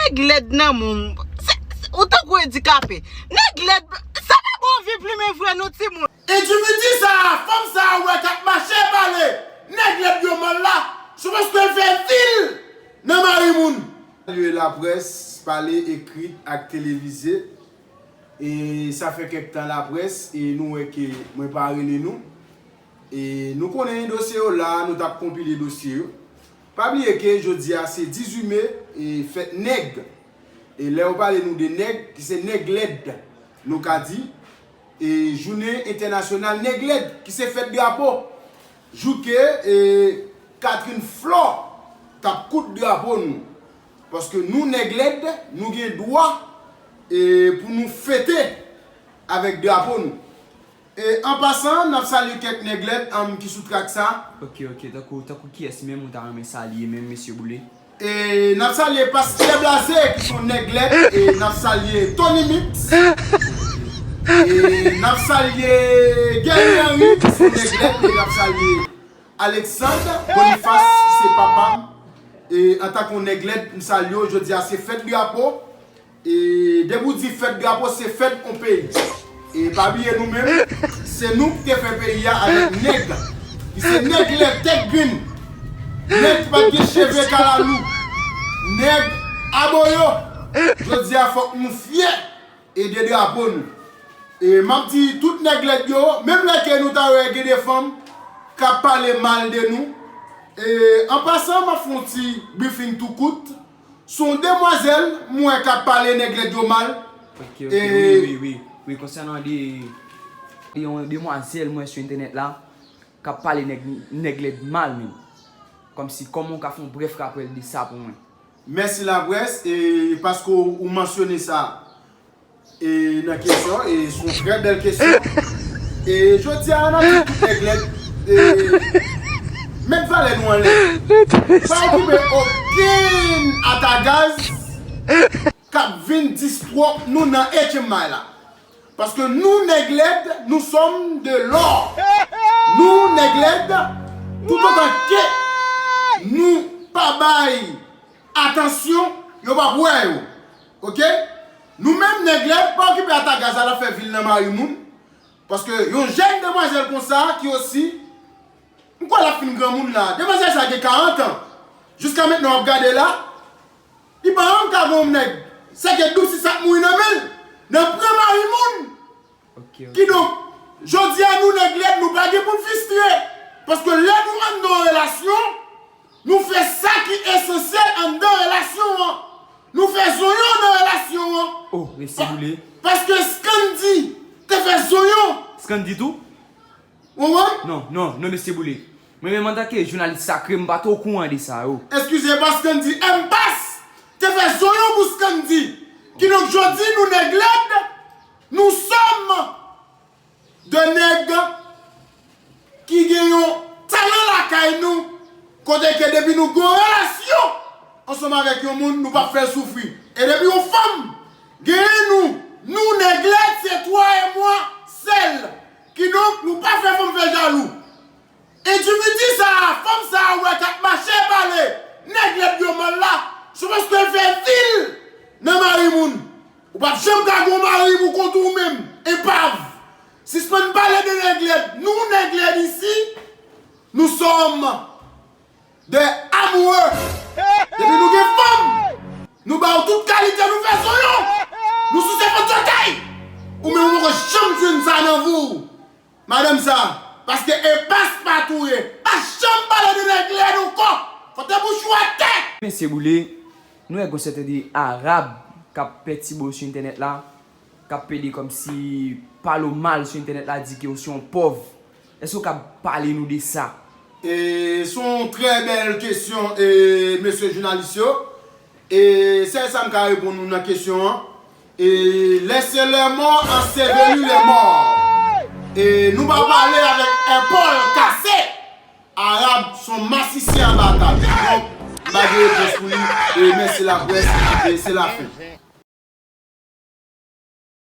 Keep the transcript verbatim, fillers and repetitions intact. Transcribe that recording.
Nèg lèd nan moun. Se, se, ou tankou andikape. Nèg lèd, sa pa bon vi plimen vre non timoun. Endividi sa a, fanm sa a ou wè k ap mache pale, nèg lèd yo mal la, se paske l fè vi l nan mari moun. Salye laprès, pale, ekrit ak televize. E sa fè kèk tan laprès, e nou wè ke mwen pa rele nou. E nou konnen dosye yo la, nou t ap konpile dosye yo. Pa bliye ke jodi a se dizuit me, e fèt nèg. E lè yo pale nou de nèg, ki se nèg lèd, nou ka di, e jounen entènasyonal nèg lèd, ki se fèt drapo. Jou ke, e, Catherine Flore t ap koud drapo nou. Paske nou nèg lèd, nou gen dwa, e, pou nou fete avèk drapo nou. E, an pasan, n ap salye kèk nèg lèd, anm, ki sou trak sa. Ok, ok. Tankou, tankou kiyès menm ou ta renmen salye menm, mesye Boulé? E, n ap salye Pastè Blaze, ki se yon nèg lèd. E, n ap salye Tony Mix. E, n ap salye Guerrier Henry, ki se yon nèg lèd. E, n ap salye Alexandre Boniface, ki se papa m. E, antanke yon nèg lèd, m salye w. Jodi a, se fèt drapo. E depi w di fèt drapo, se fèt yon peyi. E pa bliye nou menm, se nou ki te fè peyi a avèk nèg. Ki se nèg lèd tèt grenn. Nèg ki pa t gen cheve kalalou. Nèg aboyo. Jodi a, fòk nou fyè e de drapo nou. E m ap di tout nèg lèd yo, menm lè ke nou ta wè gen de fanm k ap pale mal de nou. E an pasan, m ap fè yon ti briefing tou kout. Se yon demwazèl m wè k ap pale nèg lèd yo mal. Ok, ok, e wi, wi, wi. Wi, konsènan de, de yon demwazèl m wè sou entènèt la k ap pale nèg, nèg lèd mal menm. Kòmsi, kòman w ka fè yon brèf rapèl de sa pou mwen? Mèsi laprès, e paske w, ou mansyone sa. E nan kesyon, e se yon trè bèl kesyon. E jodi a, n ap di tout nèg lèd, e met valè nou anlè. Pa okipe okenn atagaz k ap vin distwòp nou nan H M I la. Paske nou nèg lèd, nous sommes de l'or. Nou nèg lèd, toutotan ke nou pa bay atansyon, yo p ap wè yo. Ok? Nou menm nèg lèd, pa okipe atagaz la, l ap fè vi l nan mari moun. Paske yon jèn demwazèl konsa ki osi, m kwè l ap fin granmoun la. Demwazèl sa gen karant an. Jiska mentnan w ap gade la, li pa janm ka gen yon nèg. Sèke dousi sa k mouri nan men l. Nan pran mari moun. Ok, ok. Kidonk, jodi a nou nèg lèd, nou pa gen pou n fistre. Paske lè nou anndan yon relasyon, nou fè sa ki esansyèl anndan relasyon an. Nou fè zonyon nan relasyon an. Oh, mesye Boulé. Paske Scandy te fè zonyon. Scandy tou? Ou konprann? Non, non, non, mesye Boulé. Mwen menm antanke jounalis sakre, m pa t okouran de sa yo. Eskize, pa Scandy, M Pass te fè zonyon pou Scandy. Kidonk, jodi nou nèg lèd, nous sommes de nèg ki gen yon talan lakay nou, kote ke depi nou gen yon relasyon ansanm avèk yon moun, nou p ap fè l soufri. E depi yon fanm genyen nou, nou nèg lèd, se toi et moi sèl. Kidonk, nou pa fè fanm fè jalou. Endividi sa a, fanm sa a ou wè k ap mache pale nèg lèd yo mal la, se paske l fè vi l nan mari moun. Ou p ap janm ka gen yon mari pou kont ou menm, enpav. Sispann pale de nèg lèd. Nou nèg lèd isi, nous sommes des amoureux. Depi nou gen fanm, nou ba w tout kalite, nou fè zonyon. Nou souse fòt zòtèy. Ou menm ou poko janm jwenn sa nan vi w. Madanm sa, paske M Pass pa touye. Pa janm pale de nèg lèd ankò. Fò te bouch ou atè. Mesye Boulé, nou wè gon sèten de Arab k ap pètibe w sou entènèt la, k ap pede kòmsi pale w mal sou entènèt la, di ke w se yon pòv. Èske w kab pale nou de sa? E, se yon trè bèl kesyon, e, mesye jounalis yo. E sèl sa m ka reponn nou nan kesyon an. E, laissez les morts ensevelir les morts. E, nou pa pale avèk èpòl kase. Arab se yon masisi anba tab. Donk, m pa gen repons pou li. E, mèsi laprès. E, se lafen.